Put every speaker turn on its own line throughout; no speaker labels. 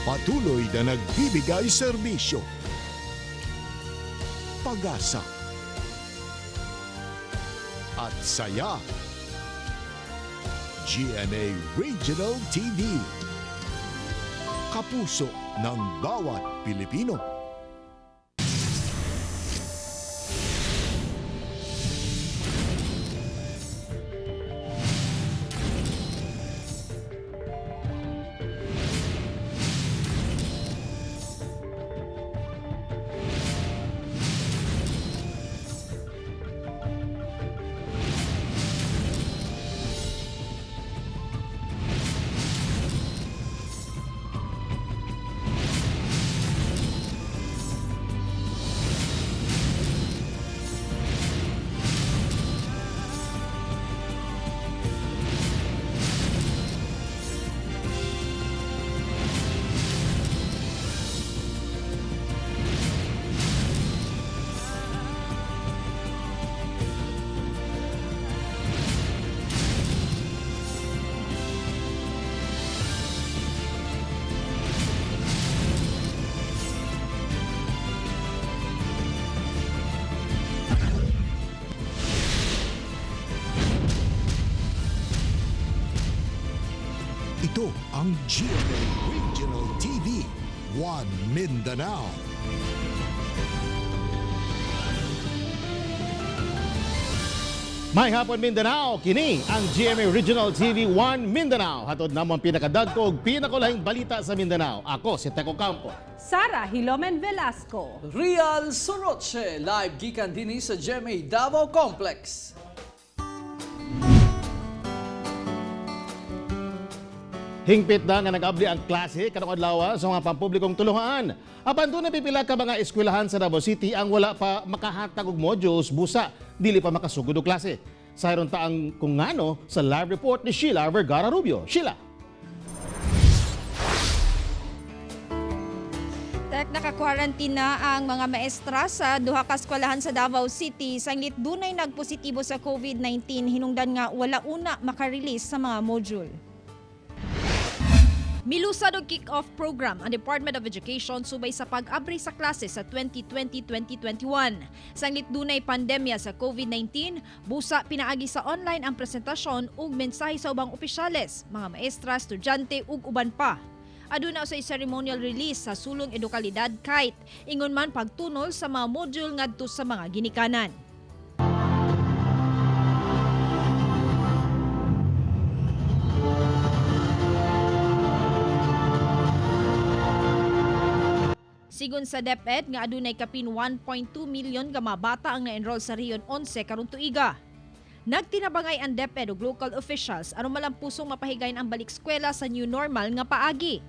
Patuloy na nagbibigay serbisyo, pag-asa, at saya. GMA Regional TV. Kapuso ng bawat Pilipino. Ito ang GMA Regional TV, One Mindanao.
May hapon, Mindanao, kini ang GMA Regional TV 1 Mindanao. Hatod namo ang pinakadagko ug pinakulahing balita sa Mindanao. Ako si Teco Campo.
Sara Hilomen Velasco.
Real Soroche, live gikan dinhi sa GMA Davao Complex.
Hingpit na nga nag-abli ang klase karong adlaw sa mga pampublikong tulungan. Apan doon pipila ka mga eskwelahan sa Davao City ang wala pa makahatag og modules busa dili pa makasugod og klase. Sayron ta ang kung ngano sa live report ni Sheila Vergara Rubio. Sheila.
Tek, naka-quarantine na ang mga maestra sa duha ka eskwelahan sa Davao City. Sanglit dunay nagpositibo sa COVID-19, hinungdan nga wala una makarelease sa mga module. Milusad og kick-off program ang Department of Education subay sa pag-abri sa klase sa 2020-2021. Sanglit dunay pandemya sa COVID-19, busa pinaagi sa online ang presentasyon ug mensahe sa ubang opisyales, mga maestra, estudyante ug uban pa. Aduna sa ceremonial release sa sulong edukalidad KITE, ingon man pagtunol sa mga module ngadto sa mga ginikanan. Sigon sa DepEd nga adunay kapin 1.2 million nga mga bata ang na-enroll sa Region 11 karong tuiga. Nagtinabangay ang DepEd ug local officials aron malampusong mapahigayon ang balik eskwela sa new normal nga paagi.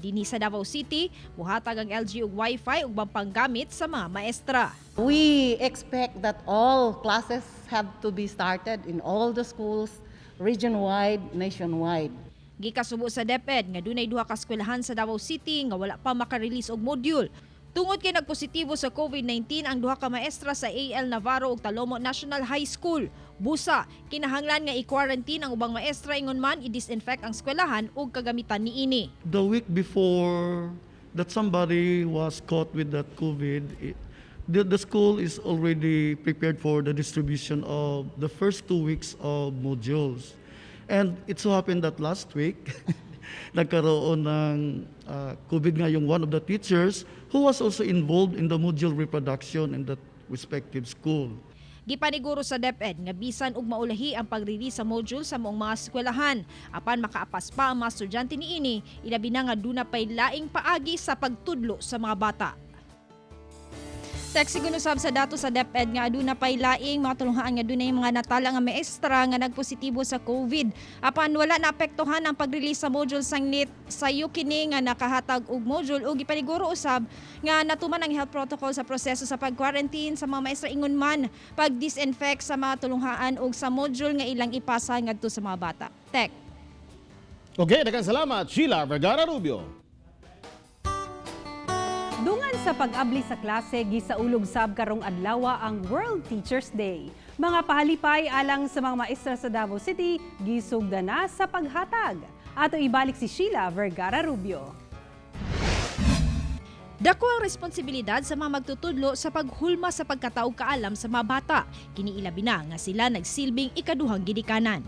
Dinhi sa Davao City, muhatag ang LG og wifi ug panggamit sa mga maestra.
We expect that all classes have to be started in all the schools, region-wide, nationwide.
Gikasubo sa DepEd nga dunay duha ka eskwelahan sa Davao City nga wala pa maka-release og module. Tungod kay nagpositibo sa COVID-19 ang duha ka maestra sa AL Navarro ug Talomo National High School. Busa, kinahanglan nga i-quarantine ang ubang maestra ingon man i-disinfect ang eskwelahan ug kagamitan niini.
The week before that somebody was caught with that COVID, the school is already prepared for the distribution of the first 2 weeks of modules. And it so happened that last week, nagkaroon ng COVID nga yung one of the teachers who was also involved in the module reproduction in that respective school.
Gipaniguro sa DepEd nga bisan og maulahi ang pag-release sa module sa maong mga eskwelahan apan makaapas pa ang mga estudyante niini, ilabi na nga duna pay laing paagi sa pagtudlo sa mga bata. Tek, sigon usab sa dato sa DepEd nga aduna pay laing mga tulunghaan nga dunay mga natala nga maestra nga nagpositibo sa COVID. Apan wala naapektuhan ang pag-release sa module sanglit sayo kini nga nakahatag og module ug gipaniguro usab nga natuman ang health protocol sa proseso sa pag-quarantine sa mga maestra ingon man pag-disinfect sa mga tulunghaan ug sa module nga ilang ipasa ngadto sa mga bata. Tek.
Okay, daghang salamat, Sheila Vergara Rubio.
Dungan sa pag-abli sa klase, gisaulog sab karong adlaw ang World Teachers Day. Mga pahalipay alang sa mga maestra sa Davao City, gisugda na sa paghatag. Ato ibalik si Sheila Vergara Rubio.
Dako ang responsibilidad sa mga magtutudlo sa paghulma sa pagkataog kaalam sa mga bata. Kini ilabi na nga sila nagsilbing ikaduhang ginikanan.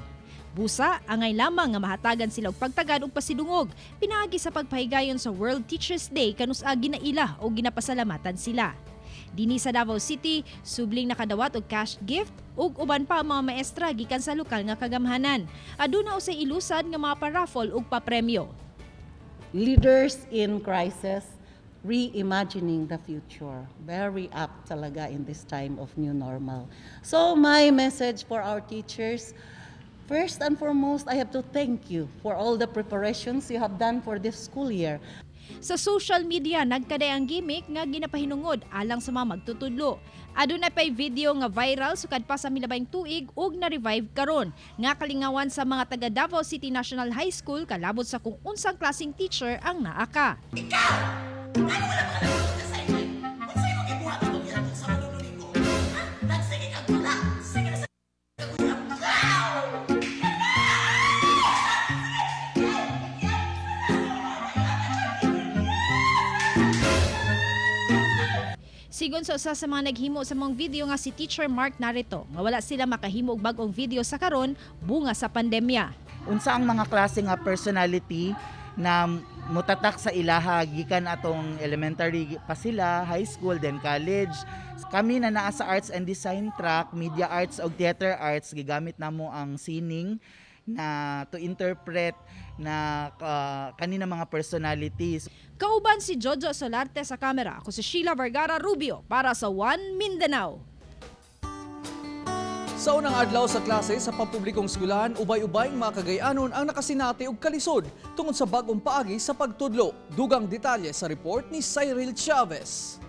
Busa, angay lamang nga mahatagan sila og pagtagad og pasidungog pinaagi sa pagpahigayon sa World Teachers Day kanus-a ginaila o ginapasalamatan sila. Dinhi sa Davao City, subling nakadawat og cash gift ug uban pa ang mga maestra gikan sa lokal nga kagamhanan. Aduna usay ilusad nga mga paraffle ug papremyo.
Leaders in Crisis, Reimagining the Future. Very apt talaga in this time of new normal. So my message for our teachers, first and foremost, I have to thank you for all the preparations you have done for this school year.
Sa social media, nagkaday ang gimmick nga ginapahinungod alang sa mga magtutudlo. Aduna pay video nga viral sukad pa sa milabayng tuig ug na-revive karon nga kalingawan sa mga taga Davao City National High School kalabot sa kung unsang klaseng teacher ang naa ka.
Ano wala mga nagpunta sa inyo? Kung sa'yo gibuhat ang pagyato sa manunuling ko? Ha? Nagsige kang gula! Sige na sa kagula!
Sigon sa usa sa mga naghimo sa mga video nga si Teacher Mark Narito nga wala sila makahimo og bag-ong video sa karon bunga sa pandemya.
Unsa ang mga klase nga personality na mutatak sa ilaha gikan atong elementary pa sila, high school, then college. Kami na naa sa arts and design track, media arts og theater arts, gigamit namo ang sining na to interpret na kanina mga personalities.
Kauban si Jojo Solarte sa kamera. Ako si Sheila Vergara Rubio para sa One Mindanao.
Sa unang adlaw sa klase sa pampublikong eskwelahan, ubay-ubay mga Kagayanon ang nakasinati og kalisod tungod sa bag-ong paagi sa pagtudlo. Dugang detalye sa report ni Cyril Chavez.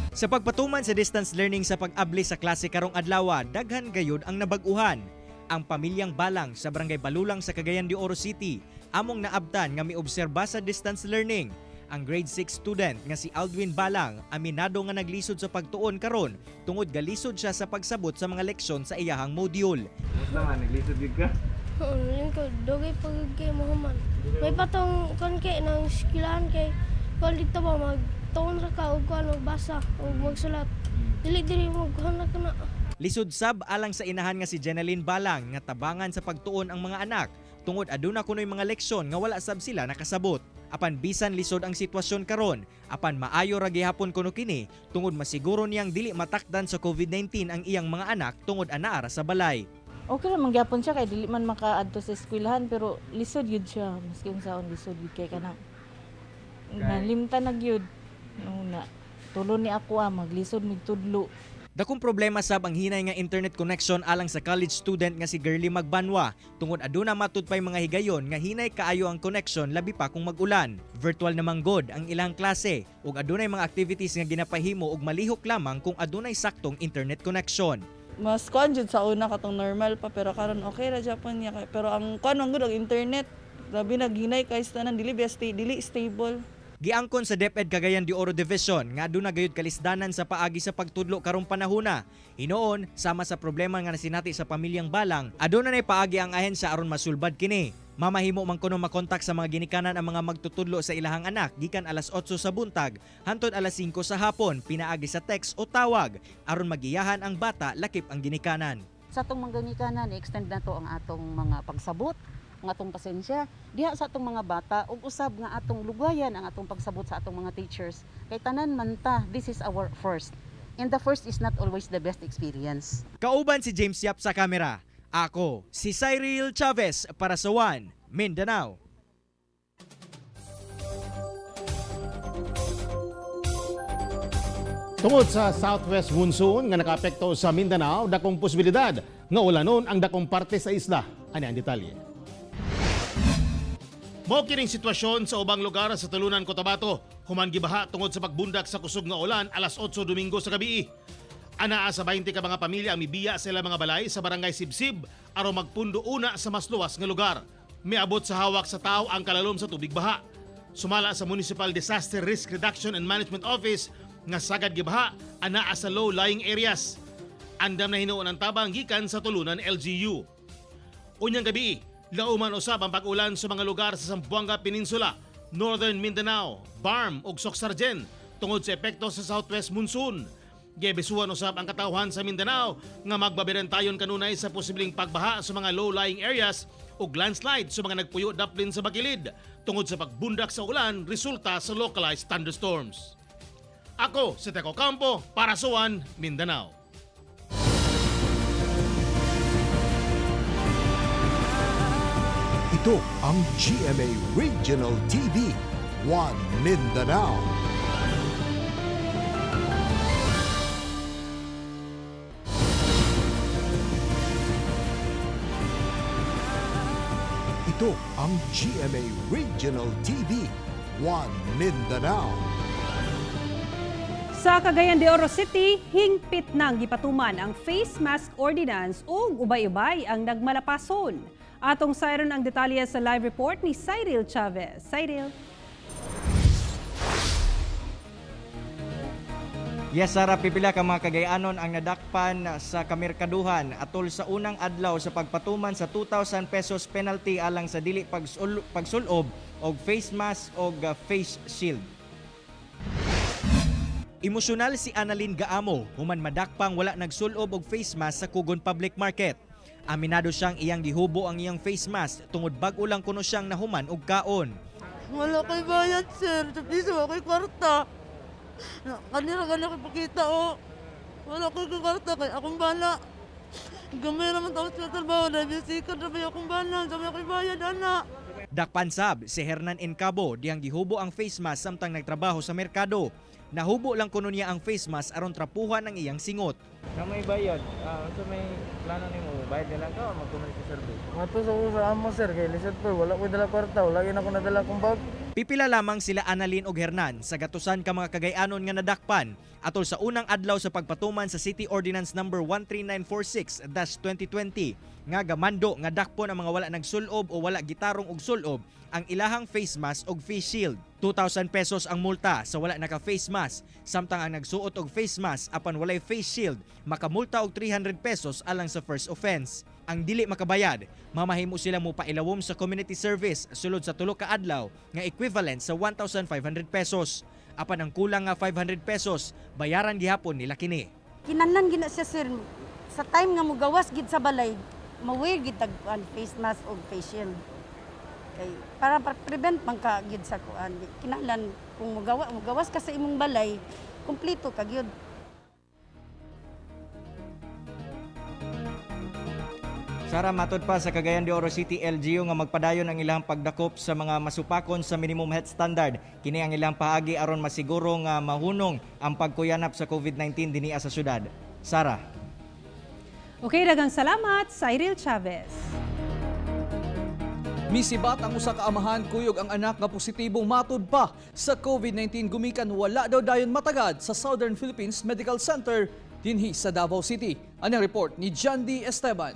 Sa pagpatuman sa distance learning sa pag-abli sa klase karong adlaw, daghan gayud ang nabag-uhan. Ang pamilyang Balang sa Barangay Balulang sa Cagayan de Oro City, among naabtan nga miobserba sa distance learning. Ang grade 6 student nga si Aldwin Balang, aminado nga naglisod sa pagtuon karon tungod galisod siya sa pagsabot sa mga leksyon sa iyahang module.
Oo, yun ko, dugay pag kay mahuman. May patong kon kay ng eskwelahan kay kon dito ba mag tuon ra ka og kuan og basa og magsulat. Dili dili mo kuan ra ka na.
Lisod sab alang sa inahan nga si Jeneline Balang nga tabangan sa pagtuon ang mga anak tungod aduna kunoy mga leksyon nga wala sab sila nakasabot. Apan bisan lisod ang sitwasyon karon, apan maayo ra gihapon kuno kini tungod masiguro niyang dili matakdan sa COVID-19 ang iyang mga anak tungod anaa ra sa balay.
Okay lang mangyapon siya kay dili man makaadto sa eskwelahan, pero lisod gyud siya, maski unsaon lisod gyud kay kanang nalimtan na gyud no na tulo ni ako maglisod migtudlo.
Dakong problema sab ang hinay nga internet connection alang sa college student nga si Girly Magbanwa tungod aduna matud pay mga higayon nga hinay kaayo ang connection, labi pa kung mag-ulan. Virtual namang god ang ilang klase ug adunay mga activities nga ginapahimo ug malihok lamang kung adunay saktong internet connection.
Mas kuan jud sa una katong normal pa, pero karon okay ra japon niya pero ang kuan man gud ang internet, grabe naghinay kay sa tanan, dili best dili stable.
Giangkon sa DepEd Cagayan de Oro Division nga aduna gayud kalisdanan sa paagi sa pagtudlo karong panahona. Hinuon, sama sa problema nga nasinati sa pamilyang Balang, aduna nay paagi ang ahensya aron masulbad kini. Mamahimo man kuno makontak sa mga ginikanan ang mga magtutudlo sa ilahang anak gikan alas 8 sa buntag hantod alas 5 sa hapon pinaagi sa text o tawag aron magiyahan ang bata lakip ang ginikanan.
Sa atong mga gingikanan, i-extend na to ang atong mga pagsabot, ang atong pasensya diha sa atong mga bata ug usab nga atong lugayan ang atong pagsabot sa atong mga teachers. Kay tanan man ta, this is our first. And the first is not always the best experience.
Kauban si James Yap sa kamera. Ako, si Cyril Chavez para sa One Mindanao.
Tungod sa southwest monsoon nga nakaapekto sa Mindanao, dakong posibilidad nga ulanon ang dakong parte sa isla. Ani ang detalye. Mao kining sitwasyon sa ubang lugar sa tulunan Cotabato. Human gibaha tungod sa pagbundak sa kusog nga ulan alas 8 Domingo sa gabi. Anaa sa 20 ka mga pamilya ang mibiya sa ilang mga balay sa barangay Sibsib aron magpundo una sa mas luwas nga lugar. Miabot sa hawak sa tao ang kalalom sa tubig baha. Sumala sa Municipal Disaster Risk Reduction and Management Office nga sagad gibaha anaa sa low-lying areas. Andam na hinuon ang tabang gikan sa tulunan LGU. Unyang gabi, lauman usab ang pag-ulan sa mga lugar sa Zamboanga Peninsula. Northern Mindanao, BARM ug Socsargen tungod sa epekto sa Southwest Monsoon. Gibisuhan usab ang katawhan sa Mindanao nga magbabirantayon kanunay sa posibleng pagbaha sa mga low-lying areas ug landslide sa mga nagpuyo daplin sa bagilid tungod sa pagbundak sa ulan resulta sa localized thunderstorms. Ako si Teco Campo para sa One Mindanao.
Ito ang GMA Regional TV, One Mindanao. Ito ang GMA Regional TV, One Mindanao.
Sa Cagayan de Oro City, hingpit nang gipatuman ang face mask ordinance ug ubay-ubay ang nagmalapason. Atong sayron ang detalye sa live report ni Cyril Chavez. Cyril.
Yes, Sara, pipila ka mga Kagayanon ang nadakpan sa kamerkaduhan atol sa unang adlaw sa pagpatuman sa 2,000 pesos penalty alang sa dili pagsulob og face mask og face shield. Emosyonal si Annalyn Gaamo human madakpang wala nagsulob og face mask sa Kugon Public Market. Aminado siyang iyang gihubo ang iyang face mask tungod bag-o lang kuno siyang nahuman og kaon.
Wala ko'y bayad, sir. Sa piso, ako'y kwarta. Kanila gani ko pakita, oh. Wala ko'y kwarta, kay akong bana. Gamay naman tapos sa trabaho, dahil sikat na ba akong bana. Sabi ako'y bayad, ana.
Dakpan sab si Hernan Encabo diyang gihubo ang face mask samtang nagtrabaho sa merkado. Nahubo lang kuno niya ang face mask aron trapuhan ang iyang singot.
Na may bayad, so may plano nimo, bayad na lang ka o mag-community service? Mato sa sa amo sir, kay lisod po, wala ko dala kwarta, wala gyud ako nadala kong bag.
Pipila lamang sila Annalyn og Hernan sa gatusan ka mga Kagayanon nga nadakpan atol sa unang adlaw sa pagpatuman sa City Ordinance Number 13946-2020 nga gamando nga dakpon ang mga wala nagsulob o wala gitarong og sulob ang ilahang face mask og face shield. 2,000 pesos ang multa sa wala naka face mask samtang ang nagsuot og face mask apan walay face shield makamulta og 300 pesos alang sa first offense. Ang dili makabayad, mamahimo sila mo pailawom sa community service sulod sa tulo ka adlaw nga equivalent sa 1,500 pesos. Apan ang kulang nga 500 pesos, bayaran gihapon nila kini.
Kinahanglan gina siya sir sa time nga mugawas gid sa balay, ma-wear gid tag kuan face mask og face shield. Kay para prevent man ka gid sa kuan. Kinahanglan kung mugawas ka sa imong balay, kumpleto ka gyud.
Sara, matod pa sa Cagayan de Oro City LGU nga magpadayon ang ilang pagdakop sa mga masupakon sa minimum health standard. Kini ang ilang paagi aron masiguro nga mahunong ang pagkuyanap sa COVID-19 dinhi sa syudad. Sara.
Okay, daghang salamat, Cyril Chavez.
Misibat ang usa ka amahan kuyog ang anak nga positibong matud pa sa COVID-19 gumikan wala daw dayon matagad sa Southern Philippines Medical Center dinhi sa Davao City. Anang report ni John D. Esteban.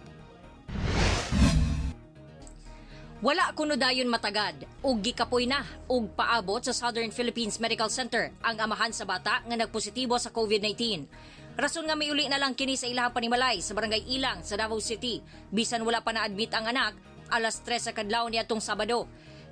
Wala kuno dayon matagad ug gikapoy na ug paabot sa Southern Philippines Medical Center ang amahan sa bata nga nagpositibo sa COVID-19. Rason nga miuli na lang kini sa ilahang panimalay sa barangay Ilang sa Davao City bisan wala pa na-admit ang anak alas 3 sa kadlawon niadtong Sabado.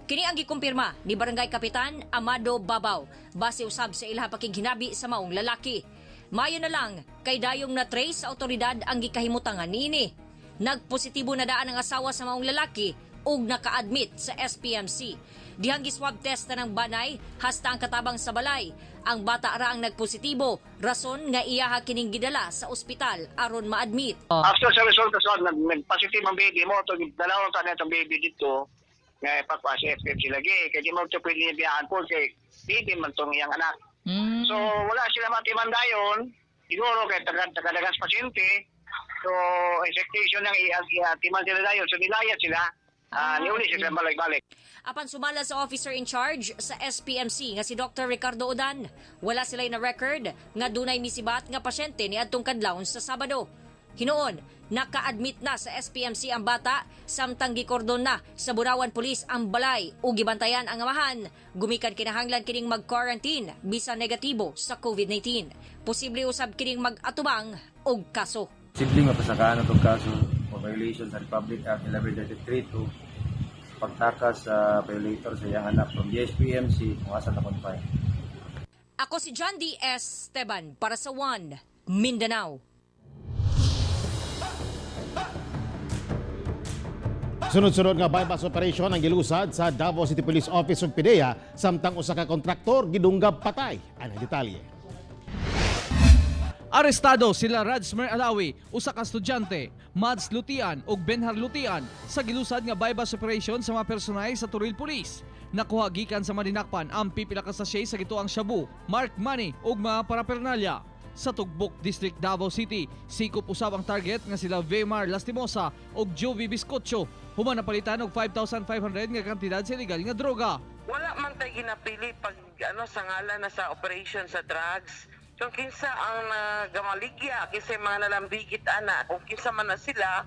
Kini ang gikumpirma ni Barangay Kapitan Amado Babaw base usab sa ilahang pakighinabi sa maong lalaki. Mayo na lang kay dayong na-trace sa otoridad ang gikahimutangan niini. Nagpositibo na daan ang asawa sa maong lalaki ug naka-admit sa SPMC. Dihang giswab test na ng banay hasta ang katabang sa balay. Ang bata ra ang nagpositibo, rason nga iyaha kining gidala sa ospital aron ma-admit.
After sa resulta sa nag-positive ang baby mo, to dalawang ta na itong baby dito, nga ipakwa sa FMC lagi. Kaya di mo ito pwede niya biyaan po kay baby man tong iyang anak. So wala sila matiman dayon, siguro kay tagadagas pasyente. So expectation lang i-atiman sila dayon. So nilayat sila. Niuli sila balik-balik.
Apan sumala sa officer in charge sa SPMC nga si Dr. Ricardo Odan, wala sila na record nga dunay misibat nga pasyente niadtong kadlawon sa Sabado. Hinuon, naka-admit na sa SPMC ang bata samtang gikordon na sa Burawan Police ang balay ug gibantayan ang amahan. Gumikan kinahanglan kining mag-quarantine bisan negatibo sa COVID-19. Posible usab kining mag-atubang og kaso.
Posible mapasakaan atong kaso o violation sa Republic Act 1133 to
pagtakas sa violator sa iyang anak from GSPMC kung asa na-confine.
Ako si John D. S. Esteban para sa One Mindanao.
Sunod-sunod nga bypass operation ang gilusad sa Davao City Police Office ug PDEA samtang usa ka kontraktor gidunggab patay. Anang detalye.
Arestado sila Rajmer Alawi, usa ka estudyante, Mads Lutian ug Benhar Lutian sa gilusad nga bypass operation sa mga personay sa Toril Police. Nakuha gikan sa Madinakpan ang pipila ka sachet sa gituang shabu, mark money ug mga parapernalya. Sa Tugbok District, Davao City, sikop usab ang target nga sila Vemar Lastimosa ug Jovi Biscocho. Human napalitan og 5,500 nga kantidad sa illegal nga droga.
Wala man tay ginapili pag ano sa ngalan na sa operation sa drugs. Kung kinsa ang nagamaligya, kinsa yung mga nalambigit ana, kung kinsa man na sila,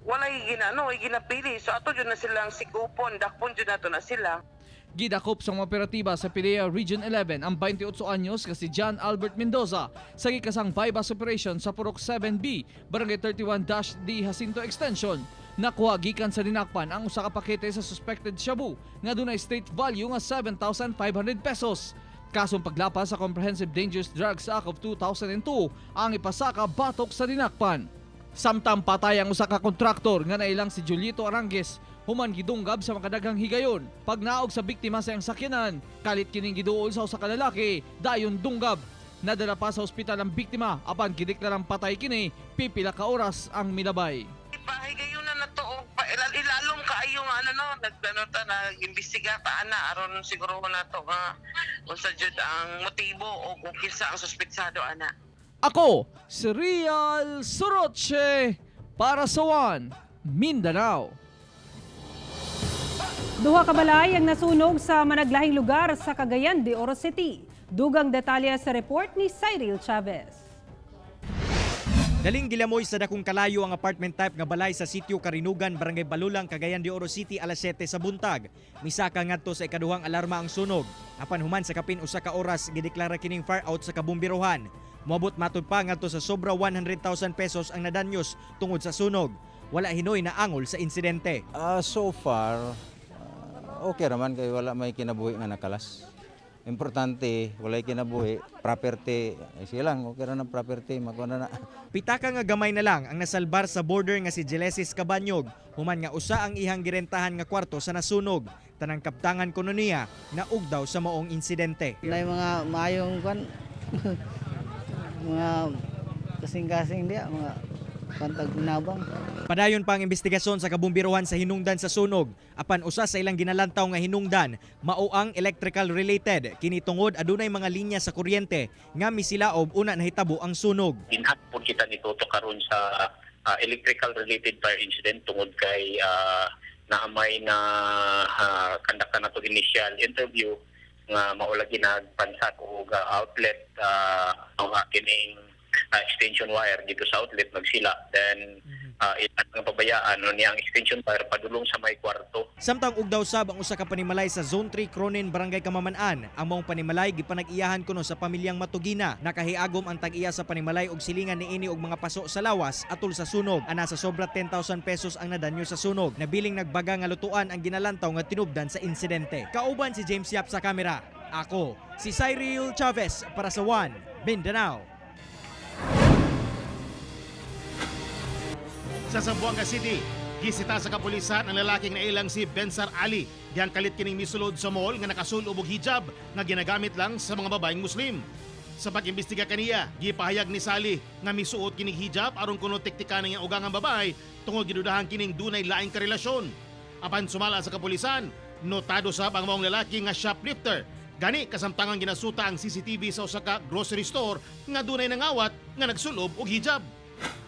walay ginano, ginapili. So ato jud na silang sikupon, dakpon jud nato na sila.
Gidakop sa mga operatiba sa PDEA Region 11 ang 28 anyos nga si John Albert Mendoza sa gikasang bypass operation sa Purok 7B, Barangay 31-D Jacinto Extension. Nakuha gikan sa dinakpan ang usa ka pakete sa suspected shabu nga dunay street value nga 7,500 pesos. Kasong paglapas sa Comprehensive Dangerous Drugs Act of 2002 ang ipasaka batok sa dinakpan. Samtang patay ang usa ka kontraktor nga nailang si Julito Arangues human gidunggab sa makadaghang higayon. Pagnaog sa biktima sa iyang sakyanan, kalit kining giduol sa usa ka lalaki, dayon dunggab. Nadala pa sa ospital ang biktima apan gideklarang patay kini pipila ka oras ang milabay.
Pahigayon na nato og ilalom kaayo nga ano no, nagano ta nag-imbestiga ta ana aron siguro nato nga unsa jud ang motibo o kung kinsa ang suspetsado ana.
Ako, si Real Soroche para sa One Mindanao.
Duha ka balay ang nasunog sa managlahing lugar sa Cagayan de Oro City. Dugang detalye sa report ni Cyril Chavez.
Daling gilamoy sa dakong kalayo ang apartment type nga balay sa sitio Karinugan, Barangay Balulang, Cagayan de Oro City alas 7 sa buntag. Misaka ngadto sa ikaduhang alarma ang sunog. Apan human sa kapin usa ka oras gideklara kining fire out sa kabumbirohan. Moabot matud pa ngadto sa sobra 100,000 pesos ang nadanyos tungod sa sunog. Wala hinoy na angol sa insidente.
So far, okay raman kay wala may kinabuhi nga nakalas. Importante, walay kinabuhi, property, ay sige lang, okay ra ng property, makuha na na.
Pitaka nga gamay na lang ang nasalbar sa border nga si Gelesis Cabanyog, human nga usa ang ihang girentahan nga kwarto sa nasunog. Tanang kaptangan kuno niya naug daw sa maong insidente.
May mga maayong kwan, mga kasing-kasing diya, mga pantag nabang.
Padayon pa ang investigasyon sa kabumbirohan sa hinungdan sa sunog. Apan usa sa ilang ginalantaw nga hinungdan, mao ang electrical related. Kini tungod adunay mga linya sa kuryente nga misilaob una nahitabo ang sunog.
Dinhat po kita ni Toto karon sa electrical related fire incident tungod kay naamay na kandakta na to initial interview nga maulagi nagpansat og outlet ang kining extension wire dito sa outlet nagsila, then ilan ang pabayaan no niya ang extension wire padulong sa may kwarto.
Samtang ugdaw sab ang usa ka panimalay sa Zone 3 Cronin, Barangay Kamaman-an. Ang maong panimalay gipanag-iyahan kuno sa pamilyang Matugina. Nakahiagom ang tag-iya sa panimalay og silingan niini og mga paso sa lawas atol sa sunog. Ana sa sobra 10,000 pesos ang nadanyo sa sunog. Nabiling nagbaga nga lutuan ang ginalantaw nga tinubdan sa insidente. Kauban si James Yap sa kamera. Ako si Cyril Chavez para sa One Mindanao.
Sa Zamboanga City, gisita sa kapulisan ang lalaking nailang si Bensar Ali. Diyang kalit kining misulod sa mall nga nakasulob og hijab nga ginagamit lang sa mga babaeng Muslim. Sa pag-imbestiga kaniya, gipahayag ni Sali nga misuot kining hijab aron kuno tiktikan ang iyang ugangang babae tungod gidudahan kining dunay laing karelasyon. Apan sumala sa kapulisan, notado sab ang maong lalaki nga shoplifter. Gani kasamtangang ginasuta ang CCTV sa usa ka grocery store nga dunay nangawat nga nagsulob og hijab.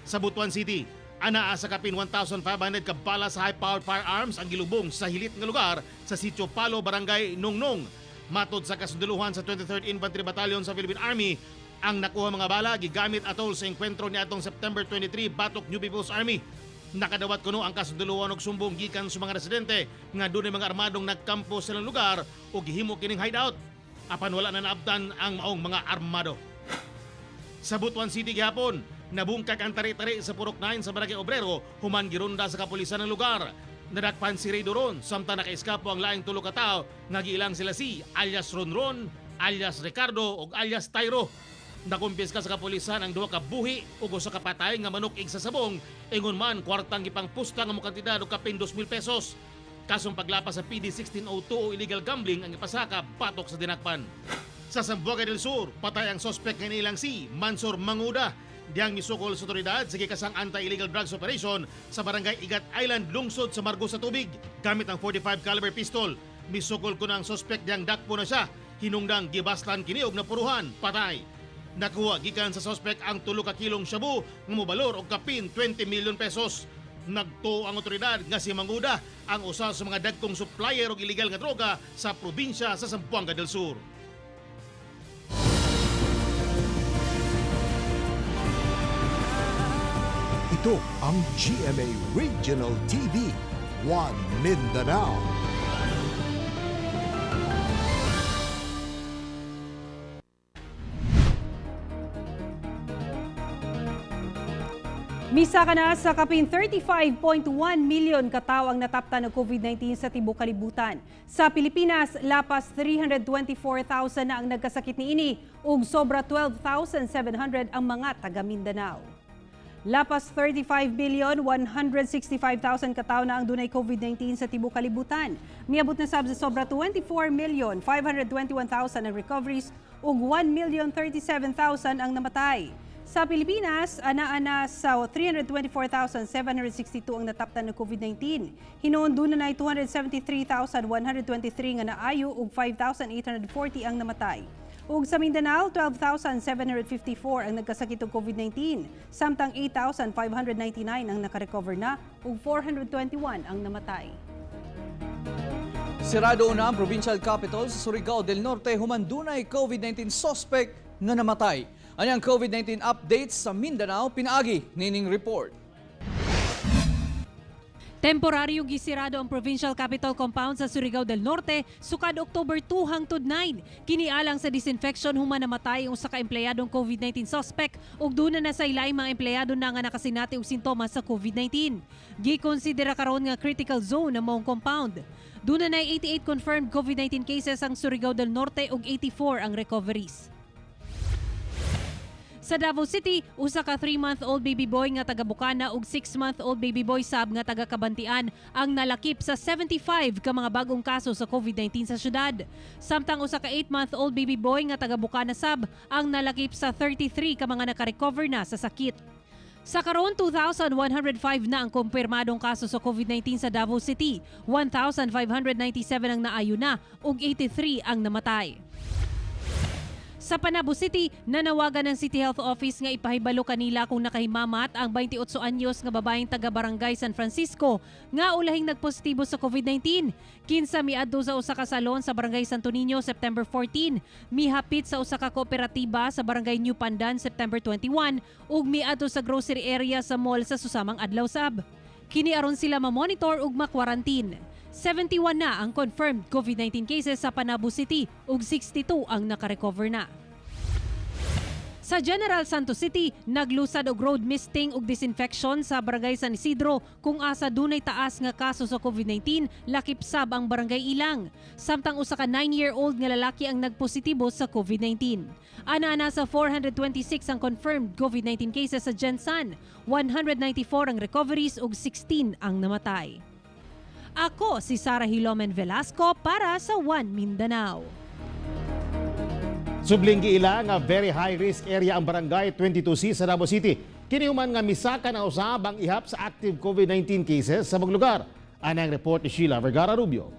Sa Butuan City, anaa sa kapin 1,500 ka bala sa high-powered firearms ang gilubong sa hilit nga lugar sa Sitio Palo, Barangay Nungnong. Matod sa kasunduluhan sa 23rd Infantry Battalion sa Philippine Army, ang nakuha mga bala gigamit atol sa engkwentro niadtong September 23 batok New People's Army. Nakadawat kuno ang kasunduluhan og sumbong gikan sa mga residente nga dunay mga armadong nagkampo sa ilang lugar ug gihimo kining hideout. Apan wala na naabtan ang maong mga armado. Sa Butuan City gihapon, nabungkag ang tari-tari sa Purok 9 sa Barangay Obrero human gironda sa kapulisan ng lugar. Nadakpan si Ray Duron samtang nakaiskapo ang laing tulo ka tawo nga giilang sila si alias Ronron, alias Ricardo ug alias Tyro. Nakumpiska sa kapulisan ang duha ka buhi ug usa ka patay nga manok ig sa sabong, ingon man kwartang gipangpusta nga mokantidad og kapin 2,000 pesos. Kasong paglapas sa PD 1602 o illegal gambling ang ipasaka batok sa dinakpan. Sa Zamboanga del Sur, patay ang sospek nga nilang si Mansur Manguda. Diyang misukol sa otoridad sa gikasang anti-illegal drugs operation sa barangay Igat Island, lungsod sa Margo sa Tubig, gamit ang 45 caliber pistol. Misukol ko na ang sospek diyang dakpo na siya. Hinungdang gibaslan kini og napuruhan, patay. Nakuha gikan sa sospek ang 3 ka kilong shabu nga mobalor og kapin 20 million pesos. Nagtuo ang otoridad nga si Manguda ang usa sa mga dagkong supplier og illegal nga droga sa probinsya sa Zamboanga del Sur.
Ito ang GMA Regional TV, One Mindanao.
Misaka na sa kapin 35.1 million katawo ang nataptan ng COVID-19 sa tibuok kalibutan. Sa Pilipinas, lapas 324,000 na ang nagkasakit niini ug sobra 12,700 ang mga taga Mindanao. Lapas 35,165,000 katawo na ang dunay COVID-19 sa tibuok kalibutan. Miabot na sab sa sobra 24,521,000 ang recoveries ug 1,037,000 ang namatay. Sa Pilipinas, ana-ana sa 324,762 ang nataptan ng COVID-19. Hinuon duna na 273,123 nga naayo ug 5,840 ang namatay. Ug sa Mindanao, 12,754 ang nagkasakit og COVID-19, samtang 8,599 ang nakarecover na ug 421 ang namatay.
Sirado na ang provincial capital sa Surigao del Norte human dunay COVID-19 suspect nga namatay. Ani ang COVID-19 updates sa Mindanao pinaagi nining report.
Temporaryong gisirado ang Provincial Capital Compound sa Surigao del Norte sukad October 2 hangtod 9. Kini alang sa disinfection human namatay ang usa ka empleyadong COVID-19 suspect ug duna na sa ilaing mga empleyado na nga nakasinati og sintomas sa COVID-19. Gikonsidera karon nga critical zone ang maong compound. Duna na 88 confirmed COVID-19 cases ang Surigao del Norte ug 84 ang recoveries. Sa Davao City, usa ka 3-month-old baby boy nga taga Bukana ug 6-month-old baby boy sab nga taga Cabantian ang nalakip sa 75 ka mga bagong kaso sa COVID-19 sa syudad. Samtang usa ka 8-month-old baby boy nga taga Bukana sab ang nalakip sa 33 ka mga nakarecover na sa sakit. Sa karon, 2,105 na ang kumpirmadong kaso sa COVID-19 sa Davao City. 1,597 ang naayo na ug 83 ang namatay. Sa Panabo City, nanawagan ng City Health Office nga ipahibalo kanila kung nakahimamat ang 28 anyos nga babaeng taga Barangay San Francisco nga ulahing nagpositibo sa COVID-19. Kinsa miadto sa usa ka salon sa Barangay Santo Niño September 14, mihapit sa usa ka kooperatiba sa Barangay New Pandan September 21 ug miadto sa grocery area sa mall sa susamang adlaw sab. Kini aron sila ma-monitor ug ma-quarantine. 71 na ang confirmed COVID-19 cases sa Panabo City ug 62 ang nakarecover na. Sa General Santos City, naglusad og road misting ug disinfection sa Barangay San Isidro kung asa dunay taas nga kaso sa COVID-19, lakip sab ang Barangay Ilang. Samtang usa ka 9-year-old nga lalaki ang nagpositibo sa COVID-19. Ana-ana sa 426 ang confirmed COVID-19 cases sa Gensan, 194 ang recoveries ug 16 ang namatay. Ako si Sara Hilomen Velasco para sa One Mindanao.
Subling giila nga very high risk area ang Barangay 22C sa Davao City. Kini human nga misaka na usab ang ihap sa active COVID-19 cases sa mga lugar. Ana ang report ni Sheila Vergara Rubio.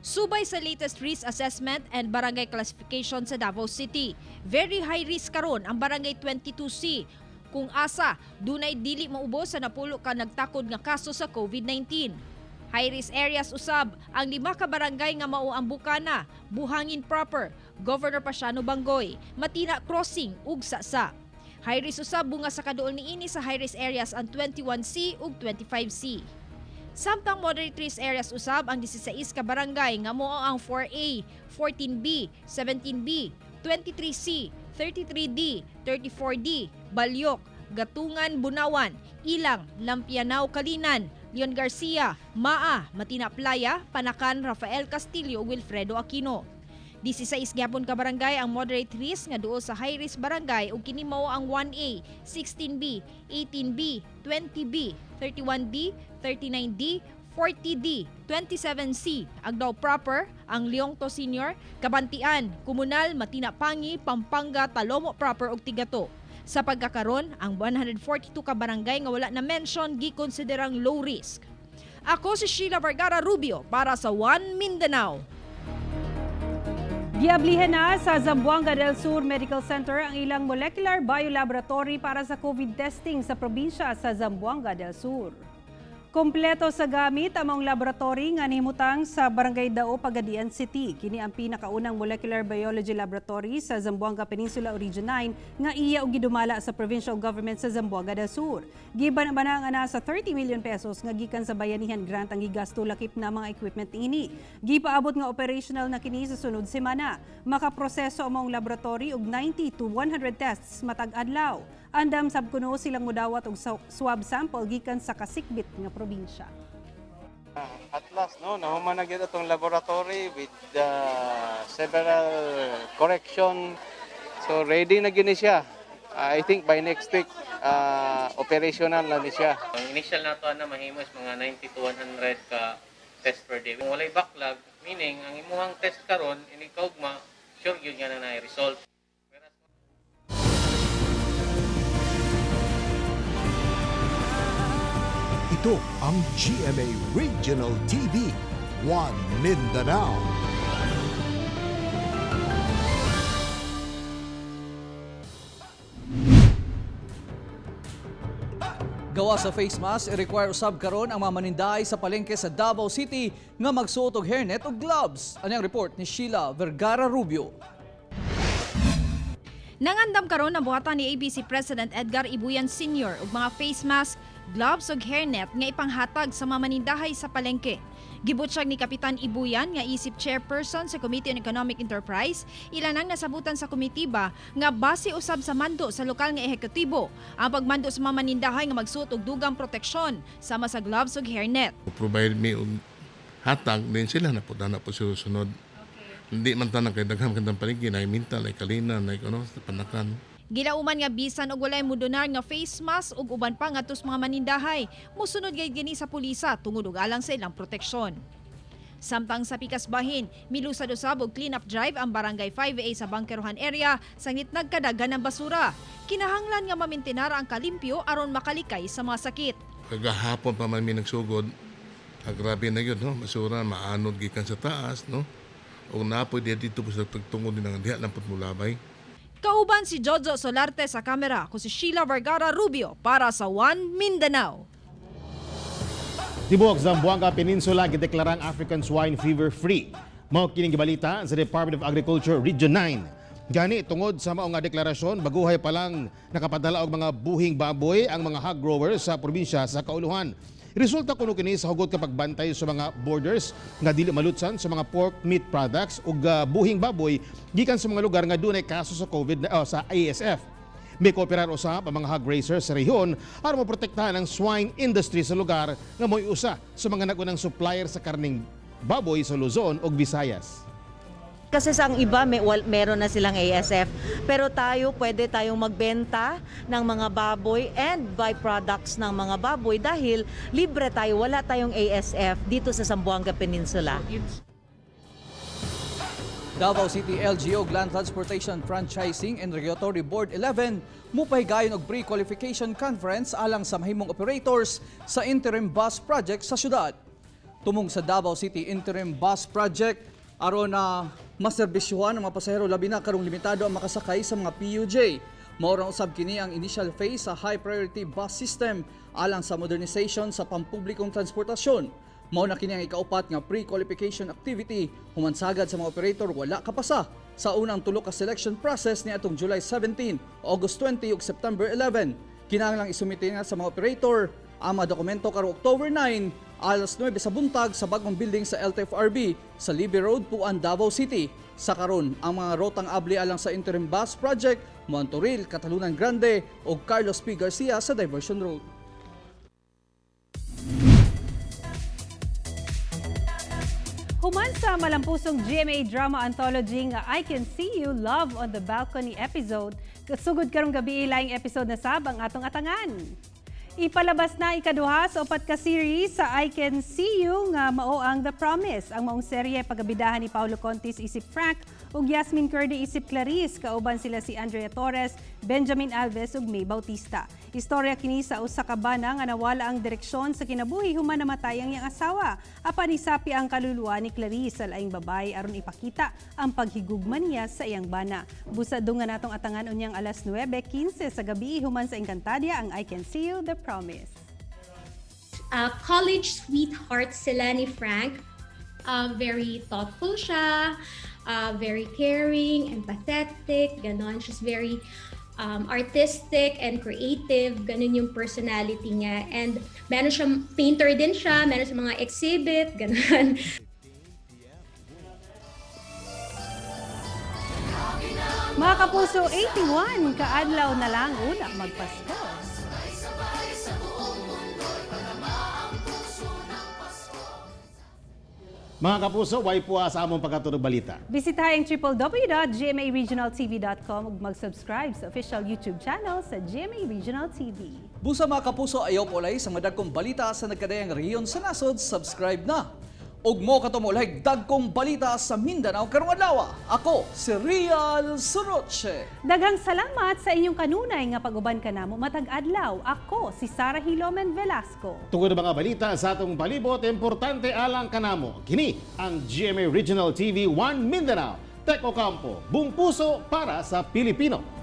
Subay sa latest risk assessment and barangay classification sa Davao City, very high risk karon ang Barangay 22C kung asa dunay dili maubos sa 10 ka nagtakod nga kaso sa COVID-19. High risk areas usab ang lima ka barangay nga mao ang Bukana, Buhangin Proper, Governor Paciano Bangoy, Matina Crossing ug Sasa. High risk usab bunga sa kaduol niini sa high risk areas ang 21C ug 25C. Samtang moderate risk areas usab ang 16 ka barangay nga mao ang 4A, 14B, 17B, 23C, 33D, 34D, Balyok, Gatungan, Bunawan, Ilang, Lampianao, Calinan, Leon Garcia, Maa, Matina Playa, Panacan, Rafael Castillo ug Wilfredo Aquino. 16 gyapon ka barangay ang moderate risk nga duol sa high risk barangay ug kini mao ang 1A, 16B, 18B, 20B, 31D, 39D, 40D, 27C, Agdao Proper, ang Leong To Senior, Kabantian, Komunal, Matina Pangi, Pampanga, Talomo Proper ug Tigato. Sa pagkakaron, ang 142 ka barangay nga wala na mention gikonsiderang low risk. Ako si Sheila Vergara Rubio para sa One Mindanao.
Giablihan na sa Zamboanga del Sur Medical Center ang ilang molecular biolaboratory para sa COVID testing sa probinsya sa Zamboanga del Sur. Kompleto sa gamit ang mga laboratory nga nihimutang sa Barangay Dao, Pagadian City. Kini ang pinakaunang molecular biology laboratory sa Zamboanga Peninsula Region 9 nga iya og gidumala sa provincial government sa Zamboanga del Sur. Giban ba nga nasa 30 million pesos nga gikan sa Bayanihan Grant ang gigasto lakip na mga equipment ini. Gipaabot nga operational na kini sa sunod semana. Makaproseso ang maong laboratory og 90 to 100 tests matag adlaw. Andam sab kuno silang mudawat og swab sample gikan sa kasikbit nga probinsya.
At last, no, nahuman na gyud atong laboratory with several correction. So ready na gyud ni siya. I think by next week, operational na ni siya.
Ang initial nato na mahimo is mga 90 to 100 ka test per day. Kung walay backlog, meaning ang imuhang test karon ini kaugma, sure gyud nga na result.
Ito ang GMA Regional TV, One Mindanao.
Gawa sa face mask, i-require usab karon ang mga manindahay sa palengke sa Davao City nga magsuot og hairnet o gloves. Ani ang report ni Sheila Vergara Rubio.
Nangandam karon ang buhatan ni ABC President Edgar Ibuyan Sr. og mga face mask, gloves ug hairnet nga ipanghatag sa mga manindahay sa palengke. Gibutsyag ni Kapitan Ibuyan nga isip chairperson sa Committee on Economic Enterprise, ilan ang nasabutan sa komitiba nga base usab sa mando sa lokal nga ehekutibo ang pagmando sa mga manindahay nga magsuot og dugang proteksyon sama sa gloves ug hairnet.
Provide me og hatag din sila na po na po sunod. Hindi man tanan kay daghan kantang palengke na minta like kalina like ano sa Panacan.
Gilauman nga bisan og walay mudonar nga face mask ug uban pa ngadto sa mga manindahay, musunod gayud kini sa pulisa tungod og alang sa ilang proteksyon. Samtang sa pikas bahin, milusad usab og clean up drive ang Barangay 5A sa Bangkerohan area sangit nagkadagan ng basura. Kinahanglan nga mamintinar ang kalimpyo aron makalikay sa mga sakit.
Kagahapon pa man mi nagsugod. Ah, grabe na yun, no? Basura, maanod gikan sa taas, no? O napoy diha dito po sa pagtungod din ang diha lang pud mulabay.
Kauban si Jojo Solarte sa kamera, ako si Sheila Vergara Rubio para sa One Mindanao.
Tibuok Zamboanga Peninsula gideklarang African Swine Fever free. Mao kining gibalita sa Department of Agriculture Region 9. Gani tungod sa mao nga deklarasyon, baguhay pa lang nakapadala og mga buhing baboy ang mga hog growers sa probinsya sa Kauluhan. Resulta kuno kini sa hugot kapag bantay sa mga borders nga dili malutsan sa mga pork meat products ug buhing baboy gikan sa mga lugar nga dunay kaso sa COVID oh, sa ASF. May kooperar usab ang mga hog raisers sa rehiyon aron maprotektahan ang swine industry sa lugar nga mo'y usa sa mga nagunang supplier sa karning baboy sa Luzon ug Visayas.
Kasi sa ang iba may, meron na silang ASF. Pero tayo, pwede tayong magbenta ng mga baboy and byproducts ng mga baboy dahil libre tayo, wala tayong ASF dito sa Zamboanga Peninsula.
Davao City LGU Land Transportation Franchising and Regulatory Board 11 mupahigayon og pre-qualification conference alang sa mahimong operators sa interim bus project sa syudad. Tumong sa Davao City Interim Bus Project aron na maserbisyuhan ang mga pasahero labi na karong limitado ang makasakay sa mga PUJ. Mao ra usab kini ang initial phase sa high priority bus system alang sa modernization sa pampublikong transportasyon. Mao na kini ang ikaupat nga pre-qualification activity human sagad sa mga operator wala kapasa sa unang tulo ka selection process ni atong July 17, August 20 ug September 11. Kinahanglang isumite nga sa mga operator ang mga dokumento karong October 9 alas 9 sa buntag sa bagong building sa LTFRB sa Libby Road, Puan, Davao City. Sa karon, ang mga rotang abli alang sa interim bus project, Montoril, Catalunan Grande ug Carlos P. Garcia sa Diversion Road.
Human sa malampusong GMA drama anthology nga I Can See You Love on the Balcony episode, sugod karong gabi, laing episode na sab ang atong atangan. Ipalabas na ikaduha sa upat ka series sa I Can See You nga mao ang The Promise. Ang maong serye pagabidahan ni Paolo Contis isip Frank ug Yasmin Curdi isip Clarice, kauban sila si Andrea Torres, Benjamin Alves ug May Bautista. Istorya kini sa usa ka bana nga nawala ang direksyon sa kinabuhi human namatay ang iyang asawa. Apan isapi ang kaluluwa ni Clarice sa laing babae aron ipakita ang paghigugma niya sa iyang bana. Busa dungan natong atangan unyang alas 9:15 sa gabi human sa Encantadia ang I Can See You The Promise.
College sweetheart sila ni Frank. Very thoughtful siya, very caring, empathetic, ganon. She's very artistic and creative, ganon yung personality niya. And meron siyang, painter din siya, meron siyang mga exhibit, ganon.
Mga kapuso, 81 kaadlaw na lang una magpasko.
Mga kapuso, way po sa among pagkatunog balita.
Bisitahin www.gmaregionaltv.com ug mag-subscribe sa official YouTube channel sa GMA Regional TV.
Busa mga kapuso, ayaw po ulay sa madagkong balita sa nagkadayang rehiyon sa nasod, subscribe na. Ug mo kato mo ulay dagkong balita sa Mindanao karong adlaw. Ako si Rial Suroche.
Daghang salamat sa inyong kanunay nga pag-uban kanamo matag adlaw. Ako si Sara Hilomen Velasco.
Tungod ang mga balita sa atong palibot, importante alang kanamo. Kini ang GMA Regional TV 1 Mindanao. Tek Ocampo, buong puso para sa Pilipino.